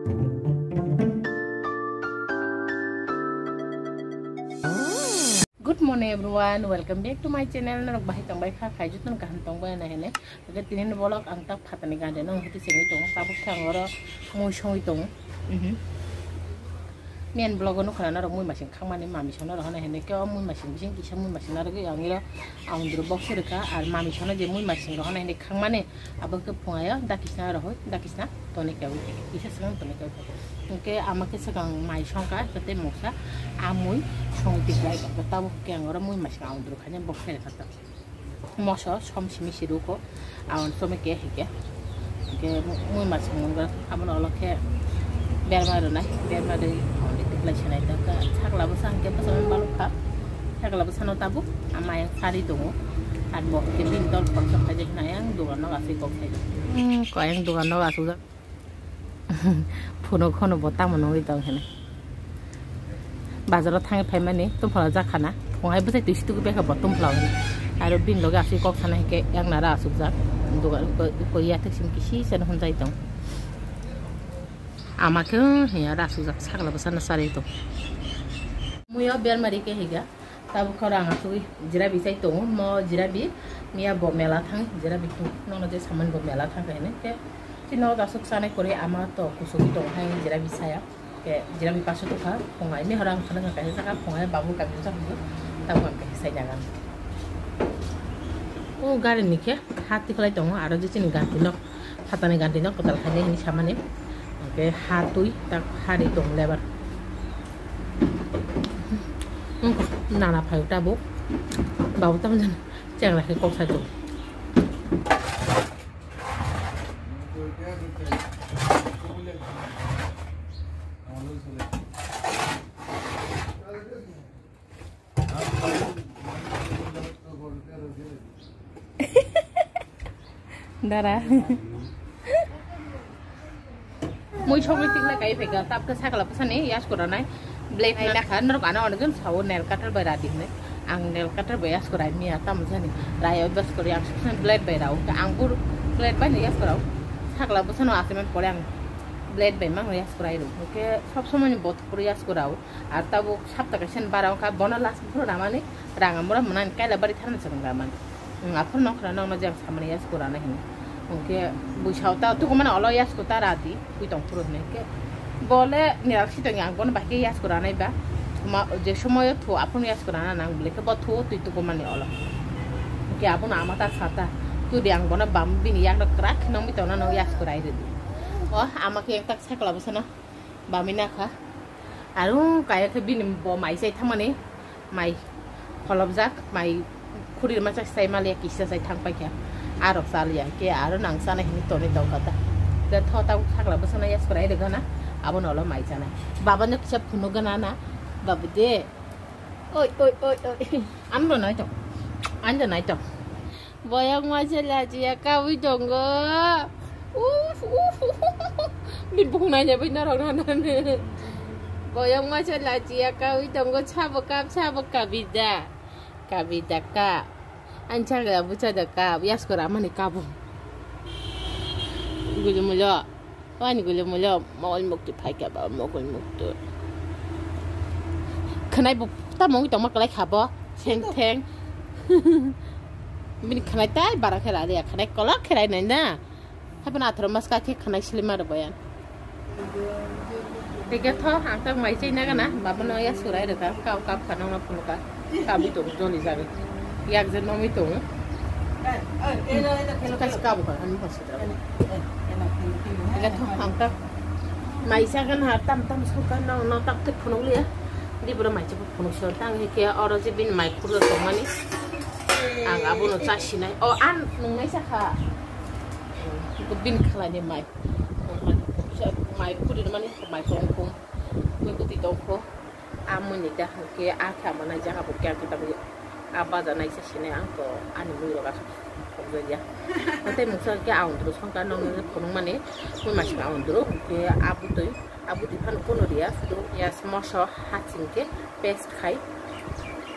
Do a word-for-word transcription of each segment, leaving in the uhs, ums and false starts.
Good morning everyone, welcome back to my channel. Norok bahai tongbai kha, khai jutun kaham tongbai na hene. Oke, tini ni vlog ang tak phatani gande no hiti sengwi tongo. Tabuk khe ang oro mui songwi tongo. Mhm. Main vlog o nukha norok mui masing khangmani mami sono rohana hene khe o mui masing bising kisa mui masing narwgwi ang iro ang duro box rwkha ar mami sono je mui masing rohana hene khangmani. Abo khe phungayo dakisna rohoi, dakisna toni kaiwi, kisa swkang toni kaiwi. Hwnkhe ama khe swkang mai songkha, hwnkhe tei mungsa amui songwi tiklai kha. Tabuk khe ang oro mui masing ang duro khaina bok phaikha ta. Moso som simi si ruko, awan some khe hike. Hwnkhe mui masing mungkha, abono olo khe berma rwnai, berma rwi toni tiklai sanai ta. Sakla bwsa hwnkhe bwsa balukha. Sakla bwsano tabuk ama yang sari tongo. Ar bo khe bini dol khoroksa khaijak hinwi ayang dogan no aswk kok khaijak. Hmm, ko ayang dogan no aswk jak. Phunuk hono bo tamo nungwi tong hinwi. Bazaro thangwi phaimani tumphala jak khana. Phungai bwsai twi situgwi bekha bo tumphala hinwi. Aro bini loge aswk kok sana hinkhe yang nara aswk jak. Dogan ko, ko yathek sim kisi seno hwnjai tong. Ama khe hiya ra aswk jak sakla bwsano charwi tong. Muiyo bermari khe higa. Tabuk khe oro ang asugwi jirabi chai tongo, mo jirabi miya bo mela thang, jirabi tu nono je samani bo mela thang khe hinwi khe chini nogo aswk chanai kwrwi ama to kusugwi tongo hai jirabi saya. Khe jirabi paso tokha, phungai mihora ang khana kaisa saka phungai babu kami sa hudu tabuk ang kaisa sai jaga. O gari ni khe hati khlai tongo aro je chini ganti nok. Phatani ganti no kwtal khainai hinwi samani. Hwnkhe ha twi tak ha ri tong lebar. Hmm, nana phaio tabuk. Babu tamo jani chengra khe kok sai tong. Dara. Mui sogwi tikla kai phaikha, tabkhe sakla bwsani yas kuranai. Blade nai lakha, norok ano ono jwn sao nail cutter bai radi hinwi. Ang nail cutter bai yas kurai miya, tamo jani. Rai o bas kori ang suksan blade bai rao. Ang bur blade bai no yas kurao. Sakla bwsano achiman pore ang blade bai mang yas kurai rw. Hwnkhe sob somoni bot pore yas kurao. Ar tabuk sapta kaisa ni bara wngkha, bono last phuru ramani rang amura mwnani kaila bari thani swkang ramani. Aphuru nongkhorna nongno je ang samani yasku rana hini. Hwnkhe buisao ta tukumani olo yasku ta radi, twi tong phuru hini. Hwnkhe bole nirak si tongya ang bono bahai khe yasku ranai ba. Ma, je somoyo thu aphuru yasku rana nang bole khe bo thu twi tukumani olo. Hwnkhe abono ama ta sata, twi di ang bono bam bini yakno kwrak khe nongwi tongna nong yasku rai rwdi. O ama khe tak sakla bwsano. Bamina kha. Aro kaya khe bini bo mai chai thangmani, mai kholopjak, mai khuri rwma chai, chai maliya kisa chai thang paikha. Arok chaliya khe aro nang chanai hinwi tonwi tongkha ta. Khe tho ta sakla bwsano yaskurai rwgana, abono ulo mai chanai. Babano kisa phunukgana na, babu de. Oi, oi, oi, oi. Amro nai tong. Anja nai tong. Boyang masa lajiya kawi tongo. Uf, uf, uf. Bini bukhuk naina bai norok rana. Boyang masa lajiya kawi tongo, sabo kap, sabo kabida. Kabida kap. Ani chagra bucha da kap, yaskora mani kabo. Gulu mulo. Ani gulu mulo, mogol mukti phaikha ba, mogol mukti. Khwnai bo tamo wngwi tongma kwlai kha bo, seng theng. Bini khwnai tai bara khe raliya, khwnai kolok khe rainai na. Haphano atharo maska khe khwnai slima rwbayan. Tei khe tho, ang tak mai chai nagana, babono ya surai rwkha, kap kap kha nokno phunukha. Kabwi tongo, joli jagwi. Yak je nongwi tongo. Kaisa kabu kha, ani phasitra. Ega thok phang tak. Mai sa kan ha tam tam so kan nong no tak tik phunuk liya. Di bura mai chukhu phunuk so tang he khe oro je bini mai khurlo tongmani. Ang abono cha sinai. O an nung nai sa kha. Ko bini khalai ni mai. Mai khuri mani mai kong kong. Mui kuti tong kho. Amoni da hwnkhe a khe amo naijak abo khe ang khe tabuk a baja naisa sini ang to ani mui rok aswk thokjakya. Tei mungsa hwnkhe ang duro songkha nokni phunukmani mui masing ang duro hwnkhe a bwtwi a bwtwi phano pono riya sudu piyaj moso haching khe paste khai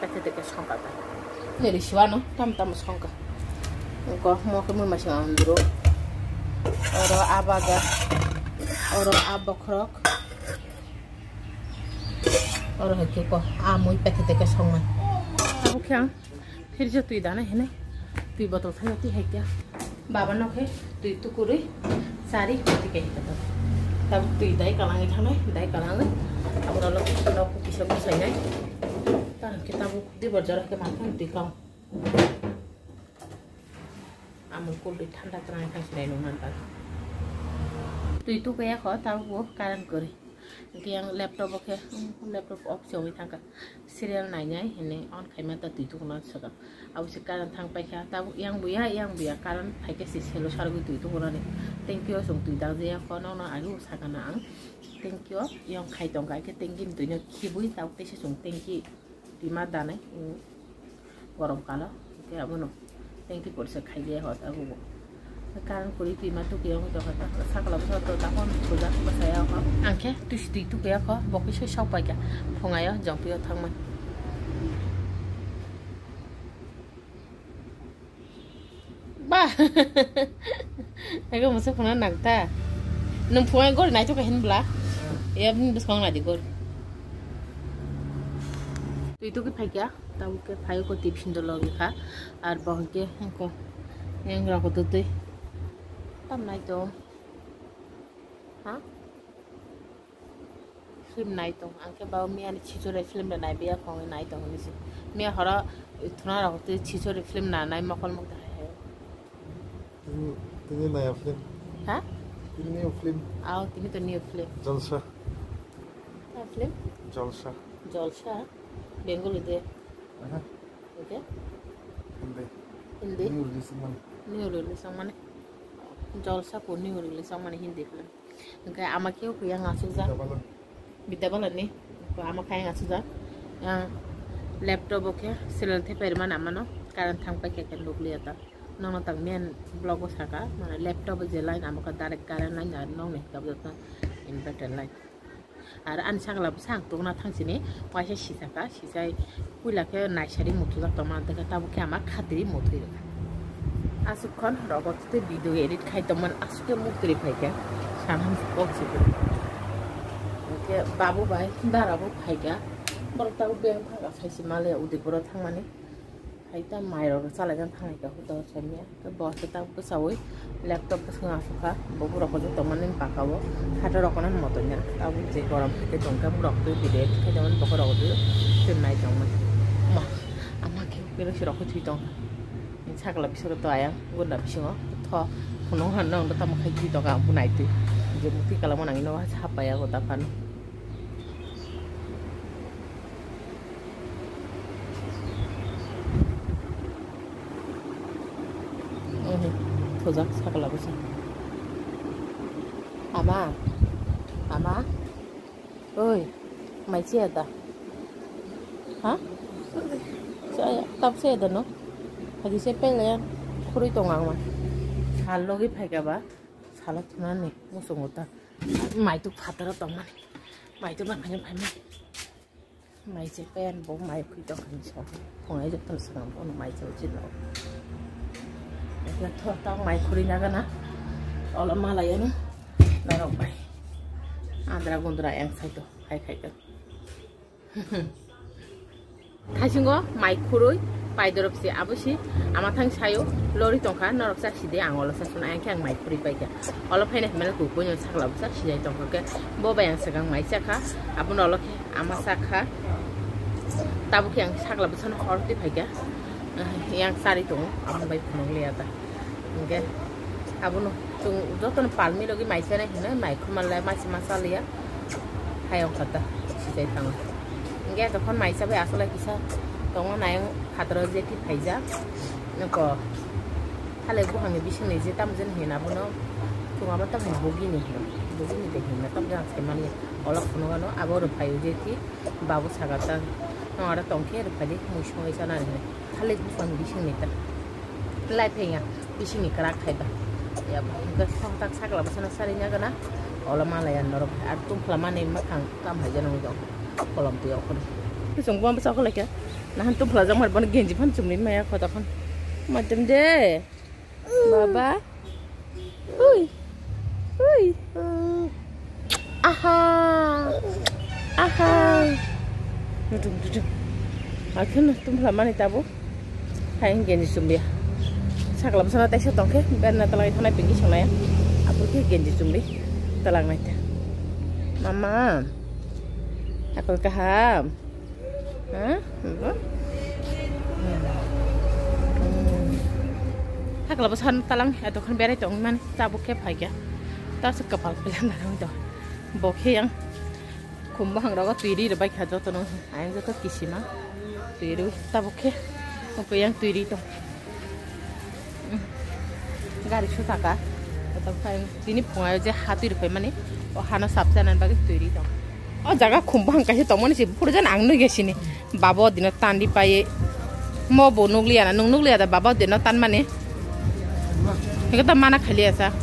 paithaite khe songkha ta. Nini risiwano tamo tamo songkha. Hwnkhe mo khe mui masing ang duro oro a baja. Oro a bokhorok. Oro hai khe ko a mui pekhe teke songmai. Abo khe ang phirjo twi dana hene. Twi botol thangya twi hai khe. Baba no khe twi tukurwi chari twi khe hita to. Tab twi dai kalangwi thangnai, dai kalangwi. Abo no kisa kusainai. Ta khe tabuk dibor jora khe manthang twi kang. Amul cool twi thanda kwrwngwi thang sinai nung nang ta. Twi tukya kho tabuk bo current kwrwi. Hwnkhe yang laptop o khe, um, laptop off se wngwi thangkha. Serial nainai hinwi on khaima ta twi tukuna swkang. Abo se current thang paikha. Tabuk yang buya, yang buya current phaikhe se selo sargwi twi tukunani. Thank you, chwng twi dang jaya kho, nono agi bo sakana ang. Thank you, yang khai tongkha khe thank you ni twino khibwi tabuk teisa chwng thank you. Twima danai, um, gorom kalo, hwnkhe abono thank you porisa khai de hot abobo. Current kwrwi twima tuki wngwi tongkha, sakla bwsa to takon thujak bwsaya kho. Ang khe twisi twi tukuya kho, bo khe soi sok paikha, phungayo jongpio thangmani. Ba. Ego musu phone nang ta. Nung phone gori nai to kahin bla. Ya bini bus kong nadi gori. Twi to ke phai kya? Tabu ke phai ko tip hindo logi kha. Ar bo ke ko. Yang ra ko to twi. Tam nai to. Ha? Film nai tong, ang khe ba miya ni Chichore film rok nai biya khong nai tong hinwi se. Miya horo thuna rok twi Chichore film na nai mokol mok dahai hai. Tini, tini naya film. Ha? Tini new film. Aw, tini to new film. Jalsa. Naya film? Jalsa. Jalsa? Bengali de. Aha. Oke. Hindi. Hindi? New release man. New release mane. Jalsa ko new release mane Hindi film. Hwnkhe ama khe yang asukjak. Bidya Balan. Bidya Balan ni. Ama khe yang asukjak. Yang laptop o khe serial thepai rwmani amano current thang paikha khe nukliya ta. Nono tang main vlog o saka, mane laptop o je line amo khe direct current line ar nokni hwnkhe abo joto inverter line. Ar ani sakla bwsa ang tongna thang sini waisa sisaka. Sisai puila khe naisari muthujak tongma, tei khe tabuk khe ama khatri muthwi rwkha. Aswk khon rogo tei video edit khai tongmani aswk khe muktwi phaikha. Sana hamsa kok se. Hwnkhe babu bai dara bo phaikha. Borok tabuk beng phaka saisi male Udaipur o thangmani. Hai ta mai rok chalai jang thanglai kha huda saimya. Bo se ta bwsaui laptop bwskango asukha, bo borok hojak tongmani bwkha o, hato rok no moto nya. Abo je gorom hai khe tongkha, borok twi video khai tongmani bokhe rok twi film nai tongmani. Ma, ama khe khe rok se rok thwi tongkha. Sakla bisingo to ayang gunda bisingo tho phunuk han nang tamo khai twi tongkha, ang bo nai twi je mukti kalamo nang ino ha paya go ta phano. Thujak sakla bwsa. Ama, ama, oi, mai chiya da? Ha? Chaya, tap chiya da no? Hagi se pele khurui tong ang ma. Sal logi phaika ba, sala thunani musungo ta. Mai tuk phataro tongmani. Mai tuk nang phai phai. Mai se pen bo mai phui tong kani sa. Phungai jok tong sa bo mai se uchi no. Ekla thor tang mai khuri na gana. Ola mala ya no. Narok bai. Andra gundra yang sai to. Hai khai to. Thaisingo mai khurui pai dorop se abo si ama thang sayo lori tongkha norok sa sidi ang olo sa suna yang khe ang mai khurui paikha. Olo phaina himala kukui no sakla bwsa sijai tongkha khe bo bai ang swkang mai chakha abono olo khe ama sakha. Tabuk khe ang sakla bwsano hor twi phaikha, yang chari tongo, aboni bai phunuk liya ta. Hingke abono chwng jotono palmi logi mai chana hinwi mai khuma le masa masa liya. Hayong kha ta sijai thango. Hingke jokhon mai chabai aswk lai kisa tongo nayang phataro je thik phaijak. Nokho. Halai buphangni bisingni je tamo jani hina bono chwng abo tamo bugini hino, bugini de hino tamo jani saimani olok phunukgano abo rwphaio je thi babu saka ta nong aro tongkhe rwphadi mui songwi chanani hino halai buphang bisingni ta lai phaiya bisingni kwrak khaiba ya hwnkhe songtak sakla bwsano sarina gana olo malaya norok ar tungphla mani mwkhang kam haijano wngwi tong kolom twi okhorni chwng buma bwsa okhorlaikha. Nahan tungphla jak mani bono genji phano chumui maya kho tokon. Maidem de. Baba. Ui. Ui. Tung tung tung. Akhun tum phla mani tabuk. Hai genji chumbi. Sakla bwsano taisa tongkhe berna talai thanai pinki songnaya. Apor khe genji chumbi talang nai ta. Mama. Akol kaham. Ha? Hmm. Sakla bwsano talang etokhan berai tong mani tabuk khe phaikya. Tasa kapal pelan nang to. Bokhe yang. Khum bahang rogo twi ri rwbai kha jotono. Ayang joto kisima. Twi ri tabuk khe. Oke yang twi ri tong. Gari su taka. Tabuk khe ayang tini phungayo je ha twi rwpai mani. O hano sapsa nan bagwi twi ri tong. O jaga khum bahang kaisa tongmani se phuru jan ang nugya sini. Babo dino tandi paye. Mo bo nukliya na, nung nukliya da babo dino tan mani. Eko ta mana khali asa.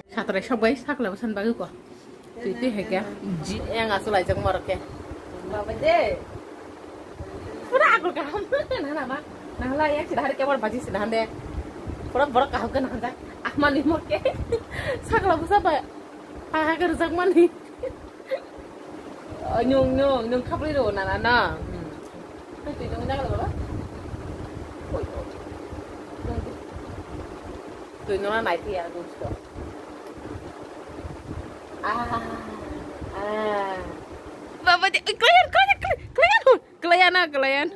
Satrai sok bai sakla bwsan bagwi ko. Twi twi hai khe. Ji yang asu laijak morok khe. Baba de. Pura akol kaham. Nana ma. Nahla yang sida hari kemar baji sida hande. Pura borok kaham khe nahanda. Ahmani mor khe. Sakla bwsa ba. Ha ha khe rwjak mani. Oh, nyung nyung nyung khapri ro nana na. Hmm. Twi twi nung jaga baba. Twi nung na nai phi ya gusto. Ah, ah. Baba de, eh, kalian, kalian, kalian, kalian, kalian, kalian.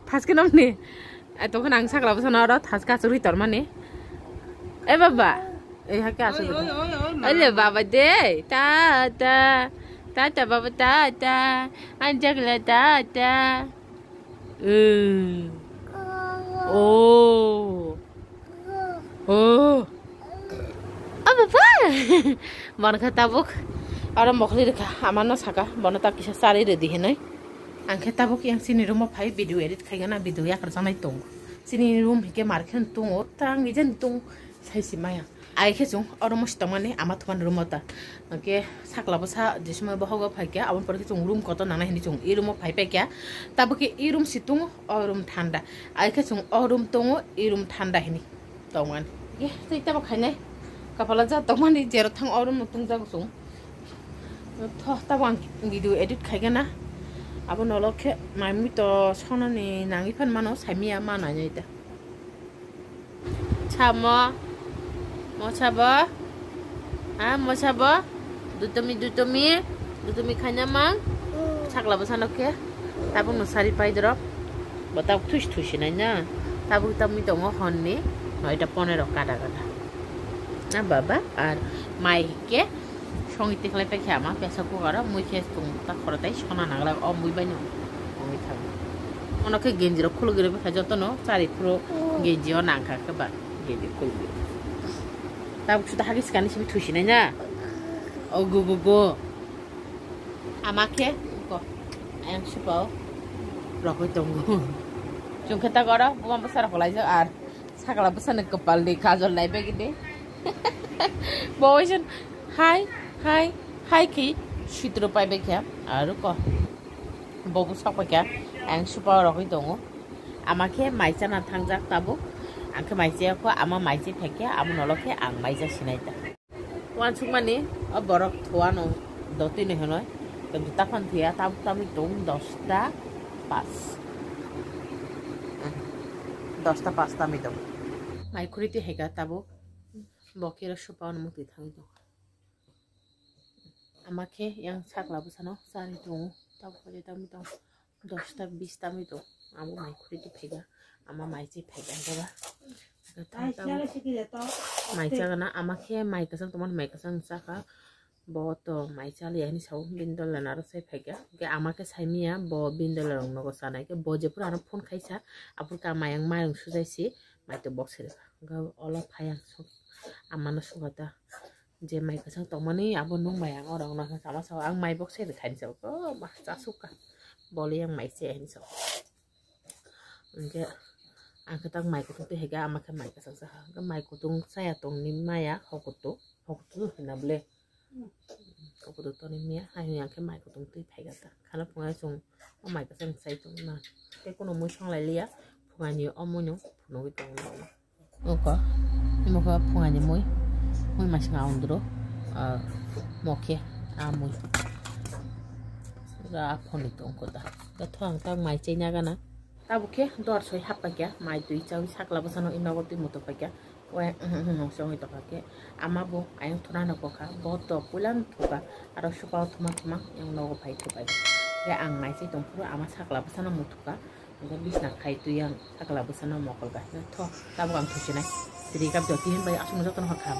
Thaske nomni. Ai, tokon ang sakla bwsano oro thaske asugwi tormani. Eh, baba. Eh, hake asugwi. Oi, oi, oi, oi, ma. Ole, baba de. Ta, ta. Ta, ta, baba, ta, ta. Ang jakla, ta, ta. Eh. Oh. Oh. Oh, baba. Bono khe tabuk aro mokhli rwkha, amano saka, bono ta kisa charwi rwdi hinwi. Ang khe tabuk yang chini room o phai video edit khaigana, video yakarjaknai tongo. Chini room hwnkhe mar khe tongo, tang ijeni tongo, sai se maya. Ai khe chwng oro musi tongmani ama thumani room o ta. Hwnkhe sakla bwsa je somoi bohogo phaikha, aboni pore khe chwng room kotor nangnai hinwi chwng e room o phai paikha. Tabuk khe e room se tongo, o room thanda. Ai khe chwng o room tongo, e room thanda hinwi tongmani. Ye, tei tabo khainai. Kapala ja tongmani jero thang o room no tungjago chwng. Tho, tabo ang video edit khaigana. Abo nolok khe mai mui to sonani nangwi phan mano, saimiya ma nainai ta. Chamo. Mo chabo. Ha, mo chabo. Dutomi, dutomi. Dutomi khaina mang. Sakla bwsano khe. Tabuk no sari pai drop. Bo tabuk thusi thusi nai na. Tabuk tabuk mi tongo honni. Noita ponero kada kada. Na baba ar mai khe. Songwi tikhlai paikha ama pressure cooker o mui khe tung ta khoro tei sona naglak o mui bai no ongwi thango. Ono khe genji rok khulugwi rw kha jotono chari phuru genji o nangkha khe ba genji khulugwi. Tabuk suda hagis kani simi thusinai na. O go go go. Ama khe ko ayang supao rokoi tongo. Chwng khe ta goro buma bwsa rok laijak ar sakla bwsani kwpal ni kajol nai bagwi de. Bo waisa hai hai hai khe sitro pai bai kha aro ko bo bwsa pai kha ang supa rogwi tongo. Ama khe mai chana thangjak tabuk, ang khe mai chaya kho, ama mai chai phai kha, amo nolo khe ang mai ja sinai ta. Wansukmani o borok thuano dotino hinoi, kintu taphano thuya, tabuk tamwi tong dosta pas. Dosta pas tamwi tong. Mai khuri twi hai kha tabuk. Bo khe ro sopa no mukti thangwi tong. Ama khe yang sakla bwsano chari tongo. Tabuk khe tamwi tong. Dosta bis tamwi tong. Amo mai khuri twi phaiga. Ama mai chi phaiga jaba. Mai chagana ama khe mai kwchang tongmani mai kwchang chakha. Bo to mai chaliya hinwi sao, bini dola naro sai phaikha. Hwnkhe ama khe saimiya, bo bini dola rok nogo chanai khe, bo jephuru ano phone khaisa, aphuru khe ama yang mayung sujaisi, mai to box se rwkha. Hwnkhe olo phai ang sok, amano sukha ta. Je mai kwchang tongmani abo nung bai ang oro wngna khe kama sao, ang mai box se rwkha hinwi sao, ko ma chasukha. Bole yang mai se hinwi sao. Hwnkhe ang khe tak mai kutung twi hai khe ama khe mai kwchang cha ha. Hwnkhe mai kutung chaya tongni maya hokutu, hokutu hwna bwle. Hokutu toni miya, hai hwnwi ang khe mai kutung twi phai kha ta. Khana phungai chwng o mai kwchang chai tongna. Tei kuno mui songlai liya, phungaini o muino phunugwi tongo. Oko, imo khe phungaini mui, mui masing aundro, ah, mokhe, ah, mui. Ga phone tong ko da. Ga thang tak mai chai na gana. Tabuk khe dor soi hap paikha, mai twi chawi sakla bwsano i nogo twi muto paikha. Oe, nong songwi tokha khe. Ama bo ayang thuna no kokha, bo to puila no thuka, aro suka o thuma thuma yang nogo phai thupai. Khe ang nai chai tong phuru ama sakla bwsano muthukha. Hwnkhe bisna khai twi ang sakla bwsano mokol ga. Tho, tabuk ang thusinai. Siri kap joti hin bai aswk no jotono hor kha.